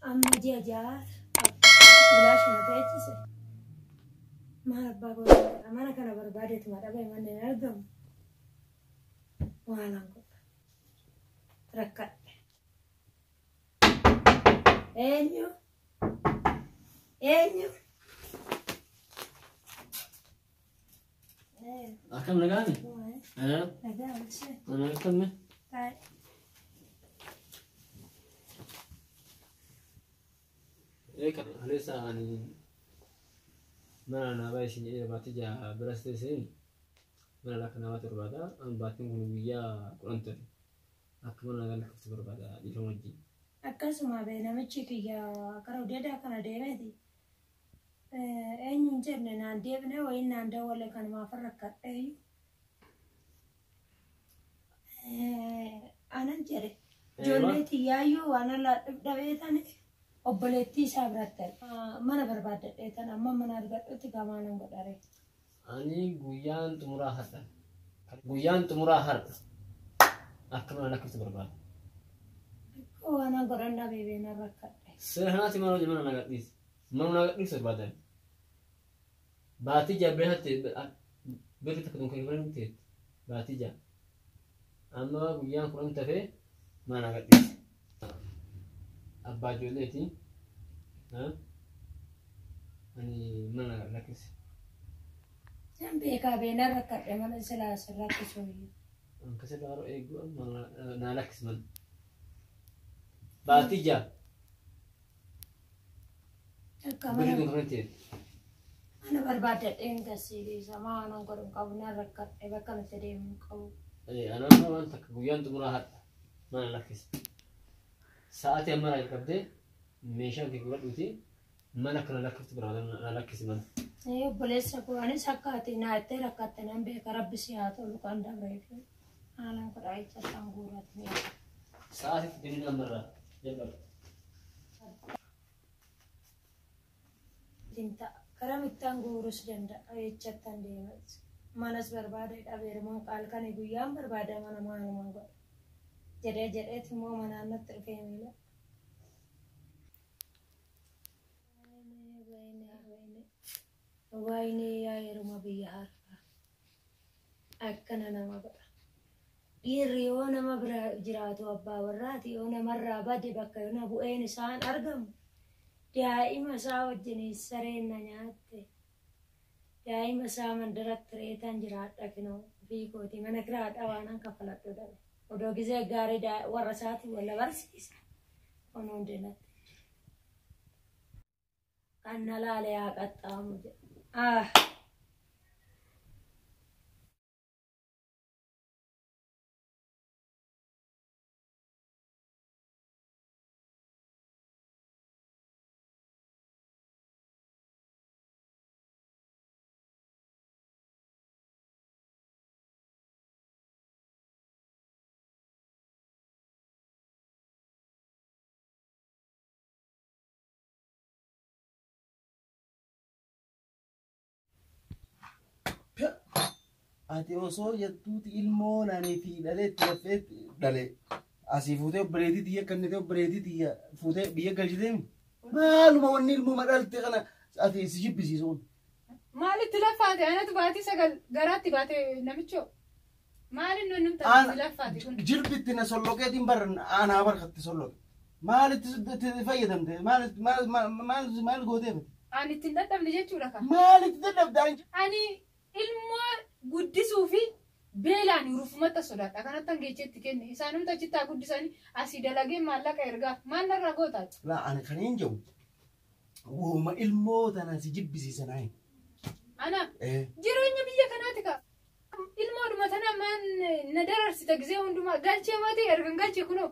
Amma ji'a ja'a bilaasha na teechise. Maal abbaa godha mana kana barbaadetuma dhabee manni hin argamu. Maalan godha. Rakkadhe. Eenyu? Eenyu? Akkam nagaani? Nagaa bulchee. Ana akkami? Taa'e. Eeka kaleessa ani mana naa baay'ee isin jedhee baatii jaha biras teesseen mana lakka namaa torbaata. An baatiin kun guyyaa 10 ture. Akka mana nagaa lakkoofsa barbaada dhiifama wajjin. Akkasuma bee namichi kiyya gara udeedaa kana deemeeti. Eenyuun jenne naan deebine wayiin naan dawwale kanumaaf rakkadheeyyu. Anan jedhe ijoollee tiyyaayyuu waan allaadhuuf dhabeetani obboleettii isaa biratti mana barbaaddadheetan amma mana argadhutti gamaanan godhare. Ani guyyaan xumuraa har'a. Guyyaan xumuraa har'a. Akka mana lakkoofsa barbaada. Waanan godhan dhabee beenan rakkadhe. Seera kanaatti mana hojii mana nagaa dhiisi. Mana nagaa dhiisi barbaadan. Baatii jaha biratti birri takka tokko hin ta'e baatii jaha. Amma guyyaan 10 tafee mana nagaa dhiisi. Abbaa ijoolleeti. Ani mana nagaa lakkisi. Nan beekaa beenan rakkadhe mana silaa sin rakkisuu iyyuu. Akkasirraa yeroo eeguu naa lakkisi mana. Baatii jaha. Akka Birri mana kun kan ta'e. Mana barbaaddadheen gasiidhiisa maanan godhu hin qabu nan rakkadhe bakka nuti deemu hin qabu. Anaan waan takka guyyaan xumuraa har'a mana lakkisi. Sa'aatii amma irraa jalqabdee meeshaan kee gurradhuuti mana kana lakkiftu barbaada na lakkisi mana. Obboleessa koo anis akka ati naa itti rakkatte nan beeka rabbi si haa tolu kan dabreef haalaan godhaa jechaan guurratti. Sa'aatii itti amma irraa jalqabde. Karamittaan guurus danda'a jechattan deemas. Manas barbaade dhabeerumaan qaalkanii guyyaan barbaada mana maalumaan godha. Jedhee jedheet immoo manaan natti dhufee miila. Wayne yaa yeruma biyya harkaa akkana nama godha. Dhiirri yoo nama bira jiraatu abbaa warraati yoo namarraa bade bakka yoo na bu'een isaan argamu daa'ima isaa wajjin sareen na nyaatte. Daa'ima isaa mandaratti reetan jiraadha kinoo ofii kooti mana kiraadha waanan kaffaladhu dhabe. Odoo gizee gaarii warra isaatiin wal barsiisa. Kun hundinatti. Kan na laale haa qaxxaamu jedha. Ah! Ati osoo jettuuti ilmoo nani fi dhalee itti laffee dhale asii fuutee obboleettii tiyya kennitee obboleettii tiyya fuutee biyya galchitee maaluma wanni ilmoo dhalte kana ati si jibbisiisuun. Maalitti laffaate? Anatu baatii 9 garaatti baate namichoo. Maaliin nuyi numta laffaate kun? Jilbitti na solloqeetiin bar aanaa barkatti solloqe. Maalitti fayyadamte? Maal maal maal maal gootee? Ani ittiin dadhabne jechuudha kan. Maalitti dadhabde? Ani ilmoo guddisuu fi beelaan rufumatti sodaadha. Kanatti hangeecheetti kenne. Isaanumti achitti haa guddisanii asii dalagee maallaqa ergaaf. Maal narraa gootaati? Laa ani kan hin jiru wooma ilmoo tana si jibbisiisan ayi. Ana jireenya biyya kanaati ka. Ilmoodhuma tana maan na dararsita gisee hundumaa galchee moti ergan galchee kunoo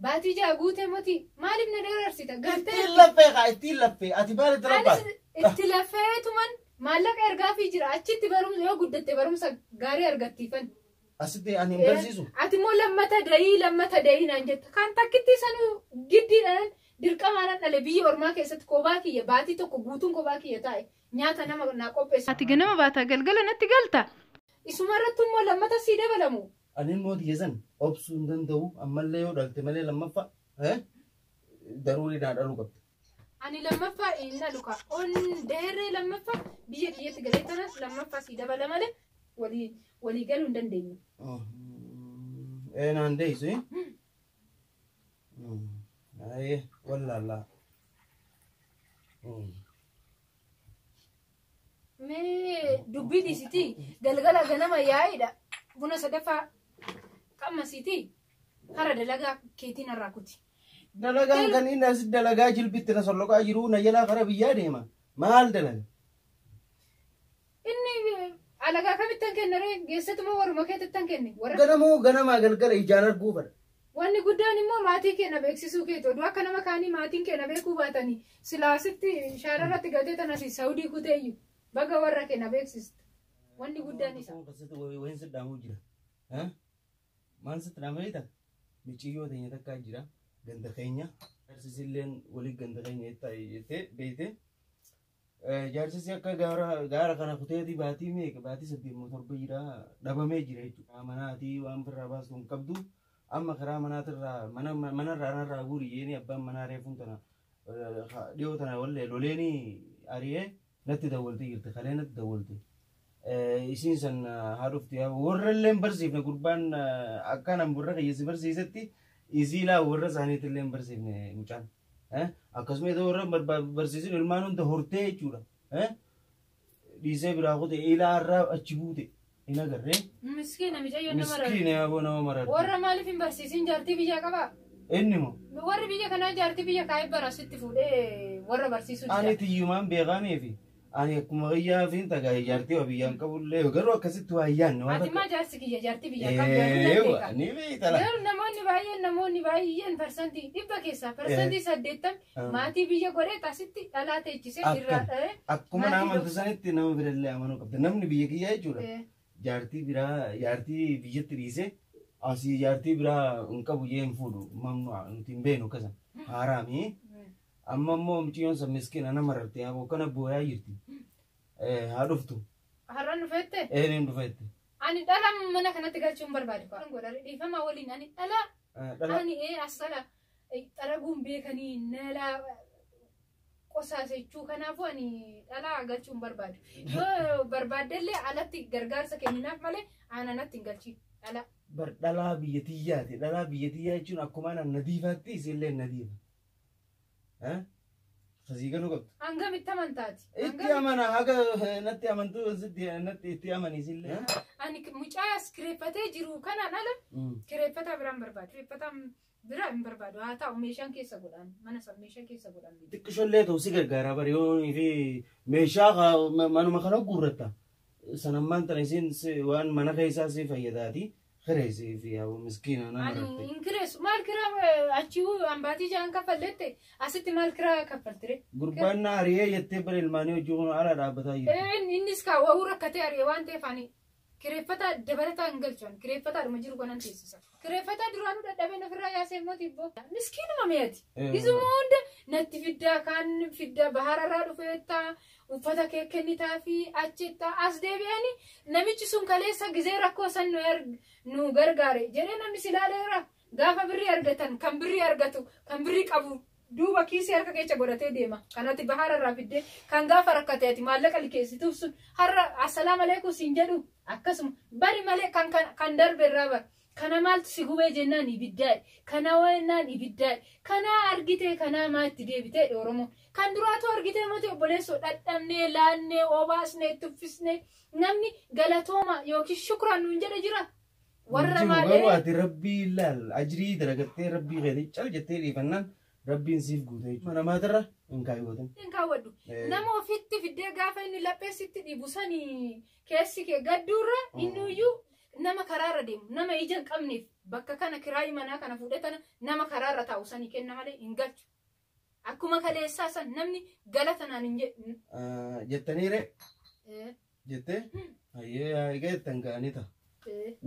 baatii ja'a guutee moti maaliif na dararsita galtee. Ittiin laffee kaa ittiin laffee ati maalitti laffaate? Itti laffeetuman maallaqa ergaafii jira achitti barumsa yoo guddatte barumsa gaarii argattiifan. Asitti ani hin barsiisu. Ati immoo lammata dayii naan jetta kan takkitti sanuu giddiidhaan dirqamaan dhale biyya ormaa keessatti kophaa kiyya baatii tokko guutuun kophaa kiyya taa'e nyaata nama naa qopheessu. Ati ganama baataa galgala natti galta. Isuma irratti immoo lammata sii dabalamu. Ani immoo tiyya san obsuu hin danda'u ammallee yoo dhalte malee lammaffaa daruurii naa dhaluu qabdi. Ani lammaffaa hin dhalu ka. On deerree lammaffaa biyya kiyyatti galee tanas lammaffaa sii dabala malee walii galuu hin dandeenyu. Ee naan deessu. Aye wallaala. Mee dubbii dhiisitii galgala ganama yaa'idha. Buna sadaffaa qammasiitii kara dalagaa keetiin irraa kuti. Dalagaan kan inni as dalagaa jilbitti na solloqaa jiru na jalaa kara biyyaa deema. Maal dalaga? Inni alagaa kamittan kenne ree geessatuma waruma keetittan kenne. Ganamoo ganamaa galgala ijaan arguu fedha. Wanni guddaan immoo maatii keenya beeksisuu keeti. Oduu akka nama kaanii maatiin keenya beekuu baatanii silaasitti shaararratti gatee tanas Saudii kuteeyyu baga warra keenya beeksiste. Wanni guddaan isa. Wayin sidhaamuu jira. Maal sitti dhaamee beektaa? Miciyyoo teenya takkaa jira. Ganda keenya. Jaarsisilleen walii ganda keenya jettee beekte. Jaarsisi akka gaara kana kuteetii baatii meeqa baatii 8 jira dhabamee jira jechuudha. Manaatii waan birraa baastu hin qabdu. Amma karaa manaatirraa manarraa narraa guuri jeeni abbaan manaa reefuun tana dhiyoo tana wallee loleeni ari'ee natti dawwaltee jirti kalee natti dawwalte. Isiin san haa dhufti warra illee hin barsiifne gurbaan akkanaan warra kiyya barsiisetti isii laa warra isaaniitti illee hin barsiifne mucaan. Akkasuma yeroo warra barsiisin ilmaan hunda hortee jechuudha. Dhiisee biraa kute ilaarraa achi buute. Hin agarree. Miskiina mucayyoo nama rarra. Miskiina yaaboo nama mararra. Warra maaliif hin barsiisin jaartii biyyaa qabaa? Inni moo? Warri biyya kanaa jaartii biyya kaa'ee barasitti fuudhee warra barsiisuu jira. Ani tiyyumaan beekameefi ani akkuma kiyyaa fi tagaa jaartii waa biyyaan qabullee garuu akkasitti waa yaanne waan Ati maa jaarsi kiyya jaartii biyyaa qabdu Eewa ni beektala. Garuu namoonni baay'een 100% keessaa 80% maatii biyya godhee asitti dhalaa teechisee irraa dhahee. Akkuma nama amantu sanitti nama birallee amanuu qabda. Namni biyya kiyyaa jechuudha. Jaartii biraa jaartii biyyatti dhiisee asii jaartii biraa hin qabu jee hin fuudhu mamnu nuti hin beeknu akkasa haaraami. Amma immoo mucayyoon san miskiina nama rartee haa kana booyaa jirti. Haa dhuftu. Har'aan dhufeette? Ee ni dhufeette. Ani dhala mana kanatti galchuu hin barbaadu. Dhiifama waliin ani dhala. Ani asala xaraguun beekanii nalaa qosaasechuu kanaafuu ani dhala galchuu hin barbaadu. Yoo barbaaddellee alatti gargaarsa kenninaaf malee aananatti hin galchiin dhala. Bar dhalaa biyya tiyyaati. Dhalaa biyya tiyyaa jechuun akkuma anaan nadiifaatti isillee nadiifa. Kasii galuu qabdu. Hangamitti amantaati? Itti amana haga natti amantu natti itti amani isillee. Ani mucaa kireeffatee jiru kanaan ala kireeffataa biraan barbaadu. Kireeffataa biraa hin barbaadu. Haa ta'u meeshaan keessa godhan mana san meeshaa keessa godhan. Xiqqishollee ta'u si gargaara bari yoo fi meeshaa manuma kana guurratta. Sanammaan tana isiin waan mana keessaa si fayyadaati. Kireessi fi yaa miskiina nama Ani hin kireessu maal kiraa achii ambaatii jaan kaffalleette asitti maal kiraa kaffaltire. Gurbaan na ari'ee jettee bara ilmaanii hojii kun ala dhaabbataa jirti. Innis kaawwa'uu rakkatee ari'ee waan ta'eef ani kireeffataa dabalataa hin galchan kireeffataadhuma jiru kanan teessisa. Kireeffataa duraanuu dadhabeen ofirraa yaasee immoo tibboo. Miskiinuma mi'aati. Isuma hunda natti fiddaa kaan fiddaa bahararraa dhufeettaa uffata kee kennitaa fi achittaa as deebi'anii namichi sun kaleessa gizee rakkoo san nu gargaare jedhee namni si ilaaleera gaafa birrii argatan kan birrii argatu kan birrii qabu duuba kiisii harka keessa godhatee deema kanatti bahararraa fiddee kan gaafa rakkate ati maallaqa liqeessituuf sun har'a assalaam aleekum siin jedhu akkasuma bari malee kan darbe irraa bara. Kana maaltu si gubee jennaan ibiddaadha. Kana waannaan ibiddaadha. Kana argitee kana maatti deebitee Oromoo. Kan duraatu argitee mati obboleessoo dhadhabnee laannee obaasnee tuffisnee namni galatooma yookiin shukraan nuun jedhe jira. Warra maalee. Garuu ati rabbii ilaal ajirii dalagattee rabbii keetii cal jettee dhiifannaan rabbiin siif guute jechuudha. Namaatirra hin kaawwatan. Hin kaawwadhu. Nama ofitti fiddee gaafa inni lapheessitti dhibu sanii keessi kee gadduurra inni iyyuu nama karaarra deemu nama ija hin qabneef bakka kana kiraayi manaa kana fuudhee tana nama karaarra taa'u sanii kenna malee hin galchu. Akkuma kaleessaa san namni galata naan hin jedhu. Jettaniire? Jettee? Hayyee egaa jettan ga'anii ta'a.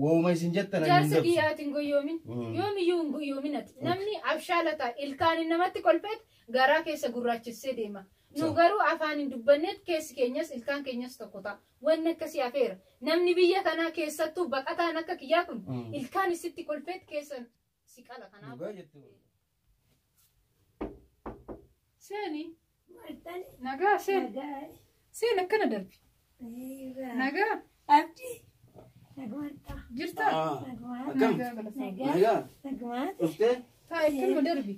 Wooma isin jettan ani hin Jaarsa dabsu. kiyyaatiin goyyoomin yoomiyyuu hin goyyoomin ati namni abshaala ta'a ilkaaniin namatti kolfeet garaa keessa gurraachessee deema. Nu garuu afaan hin dubbanneet keessi keenyas ilkaan keenyas tokko ta'a. Wanni akkasii hafeera. Namni biyya kanaa keessattuu baqataan akka kiyyaa kun ilkaan isitti kolfeet keessa si qala kanaaf. Dhugaa jette. Seeni. Martani. Nagaa seen. Nagaa. Seen akkana darbi. Nagaa. Abdii. Nagumaadha. Jirtaa? Nagumaadha. Akkam? Nagaa galata. Nagaa. Nagaa. Nagumaadha. Dhuftee? Taa'e akkanuma darbi.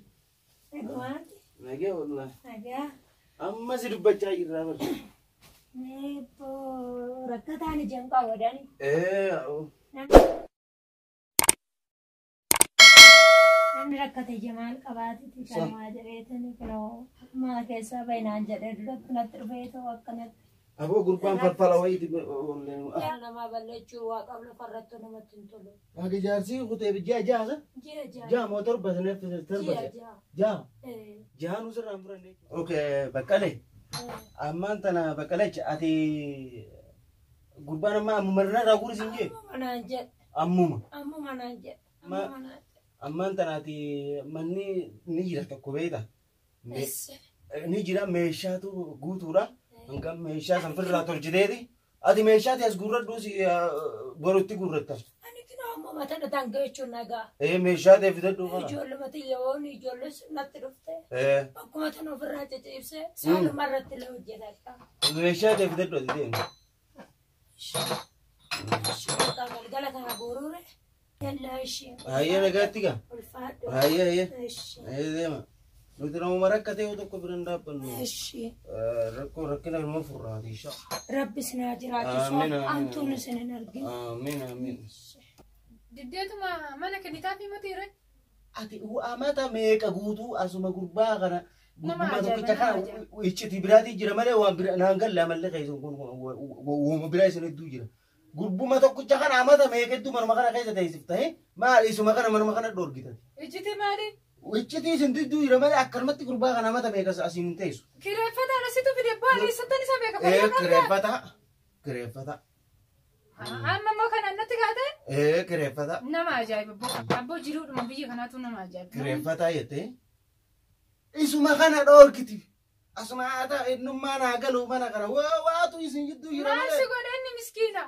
Nagumaadha. Nagaa wallahi. Nagaa. Amma si dubbachaa jirraa bara. Meebboo rakkataan ijaan qaawwadani. Ee, Namni rakkate ija maal qabaatiti kanumaa jedheetani kunoo mana keessaa bahinaan jedhee duratti natti dhufee ta'u akkanatti. Aboo gurbaan falfala wayiiti olleen. Yaa namaa balleechuu waaqaaf lafarratti namatti hin tolu. Haga jaarsi kutee ji'a ja'a. Ji'a ja'a. Ja'a moo torba sanaaf torba. Ji'a ja'a. Ja'a. Ee. Ja'a nu sirraan furanne. Okay, Baqqalee. Ammaan tana Baqqalecha ati gurbaan amma ammuma irraa guuri siin jee? Ammuma naan jedhe. Ammuma. Ammuma naan jedhe. Ammuma naan jedhe. Ammaan tana ati manni ni jira tokko beekta. Eessa? Ni jira meeshaatu guutuudha. Hanga meeshaa san firraa tolchiteeti. Ati meeshaati as guurradhu si borutti guurratta. Ani kinoo ammuma tana tangeechuun nagaa. Ee meeshaa ta'e fidadhu kana. Ijoolluma xiyyawoon ijoollee sun natti dhufte. Ee Akkuma tana ofirraa ciciibsee saaluma irratti illee hojjetadha. meeshaa ta'e fidadhu ati deemi. Galgala kana guuruure. Yallaa ishee. Hayyee nagaatti gaa. Ulfaadhu. Hayyee hayyee. Ishee. Hayyee deema. Nuti namuma rakkatee tokko bira hin dhaabbannu. Ishee. Rakkoo rakkina ilma furraati insha. Rabbi isin haa jiraachisu. Amiin, amiin. Antuun isin hin argin. Amiin amiin. Diddeetuma mana kennitaaf himatiire. Ati amata meeqa guutuu asuma gurbaa kana Nama gurbaa ajaa'iba, tokkicha nama kana ajaa'iba. iccitii biraatii jira malee waan bira naan galle amallee keessan kun uuma biraa isin hedduu jira. Gurbuma tokkicha kana amata meeqa hedduu manuma kana keessa teessif ta'e maal isuma kana manuma kana dhoorgitan. Iccitii maali? Iccitii isin hedduu jira malee akkanumatti gurbaa kana amata meeqa asiin hin teessu. Kireeffataan asitu fide baala eessattan isa beeka Ee fayyaa qabdaa? kireeffata kireeffata Amma immoo kana natti kaate? ee kireeffata Nama ajaa'iba abboo. Abboo jiruudhuma biyya kanaatu nama ajaa'iba. kireeffata jettee isuma kana dhoorgiti. Asuma haa ta'u ennummaa naa galu mana kana waa waatu isin jidduu jira Maal si malee. godhe inni miskiina?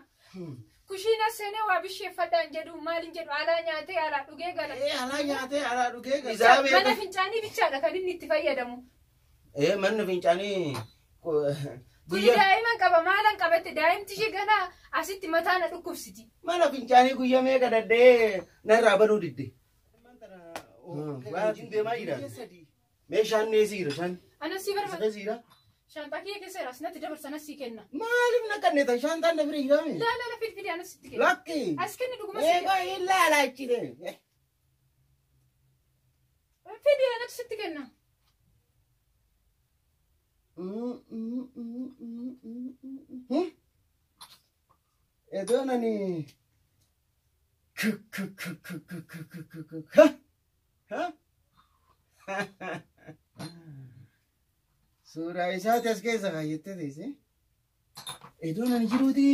Kushiina seenee waa bisheeffadhaan jedhu maaliin jedhu alaa nyaatee alaa dhugee gala. Ee alaa nyaatee alaa dhugee gala. Mana fincaanii bichaadha kan inni itti fayyadamu. Ee manni fincaanii Kuni guyyaa daa'iman qaba maalan qabatte daa'imti ishee ganaa asitti mataa na dhukkubsiti. mana fincaanii guyyaa meeqa dadda'ee narraa banuu didde. Waatiin deemaa jira. Meeshaan neesii jira shaan. Anas si barbaada. Isa jira. Shaanxaa kiyya keessa jira asinatti dabarsa anas si kenna. Maaliif naqanne tan shaantaan na bira jiraame? Laa laa laa fidi fidi anas sitti kenna. Lakki. As kenni dhuguma si Eegaa hin laalaa achite. kenna. Fidi anatu sitti kenna. Iddoo ani suuraa isaati as keessa kaayyattee teesse. Iddoon ani jiruuti.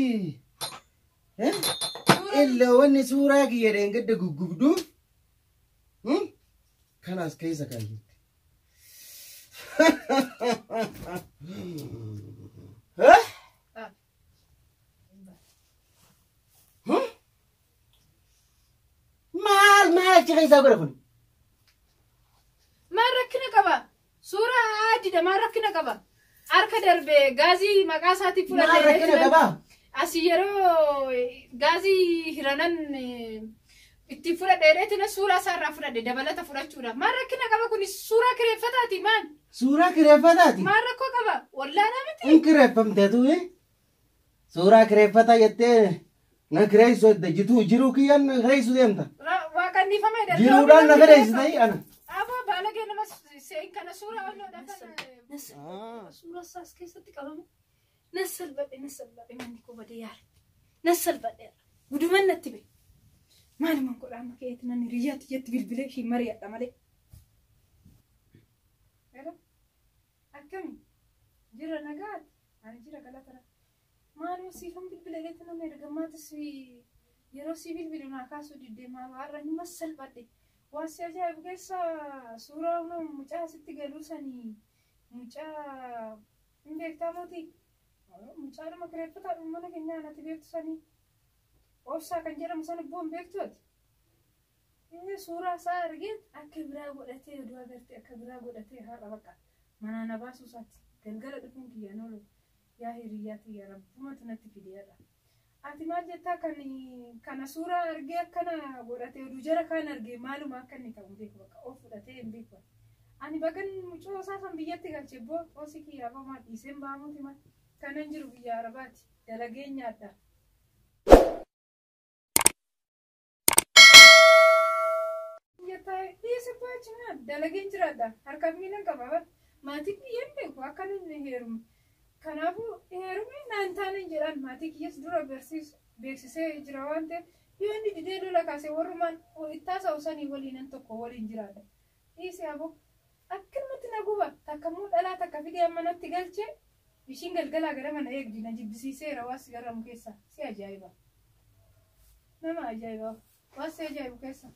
Illa wanni suuraa kiyya dheengadda guggubdu kan as keessa kaayyatte. Maal maal achi keessaa godha kun? Maal rakkina qaba? Suuraa adiidha maal rakkina qaba? Harka darbe gaazii maqaa isaatiin Maal fudhatee rakkina qabaa? Asii yeroo gaazii hiranan itti fudhadhe dheetina suuraa isaarraa fudhadhe dabalata fudhachuudha. Maal rakkina qaba kun suuraa kireeffataati maal? Suuraa kireeffataati. Maal rakkoo qaba? Wallaanaa miti. In kireeffamte tuwe. Suuraa kireeffataa jettee na kireessu edda jituu jiruu kiyyaan na kireessu deemta. Waaqannifame darbe. Jiruudhaan na kireessu ta'ii ana. Aboo baalagee nama seen kana suuraa onnoodhaan kana. Suuraa isaas keessatti qabame. Nassalbadhe nassalbadhe manni koo badee yaara. Nassalbadhe guduman natti ba'e. Maalumaan godha amma ka'eeti nan hiriyyaatti jetti bilbilee ishii mari'adha malee. Akkami? Jira nagaati? Ani jira galata. Maaluma siifan bilbileetti nan ergamaatis yeroo si bilbilu naa kaasuu diddee maaloo har'a nima salphadhe. Waan si ajaa'ibu keessa suuraa mucaa asitti galuu sanii mucaa hin beektaa mootii? Mucaadhuma kireeffataadhuma mana keenyaa anatti beektu sanii. Obsaa kan jedhamu sana bu'uun beektu ati. Inni suuraa isaa argee akka biraa godhatee oduu agartee akka biraa godhatee har'a bakka manaa na baasuu isaati. Galgala dhufuun kiyyaan oolu yaa hiriyyaa tiyya rabbumatu natti fideedha. Ati maal jettaa kan kana suuraa argee akkana godhatee oduu jara kaan argee maaluma akka inni ta'u hin beeku bakka of fudhatee hin beeku. Ani bagan mucoo isaa san biyyatti galche boo xoosii kiyyaa bamaa dhiiseen baamuuti mal kanan jiru biyya arabaati dalagee nyaadha. Jettaa dhiise baachi dalageen jiraadha harkaaf miilan qaba bar maatii kiyyeen beeku akka inni heerume. Kanaafuu heerumni naan taane jedhaan maatii kiyyas dura beeksisee jira waan ta'eef yoo inni didee lola kaase warrumaan ittaasaa sanii waliinan tokko waliin jiraadha. Dhiise aboo akkanumatti na guba takka immoo dhalaa takka fidee amma natti galchee ishiin galgalaa gara mana eegdi na jibbisiiseera waas garamu keessa si ajaa'iba. Nama ajaa'iba waas si ajaa'ibu keessa.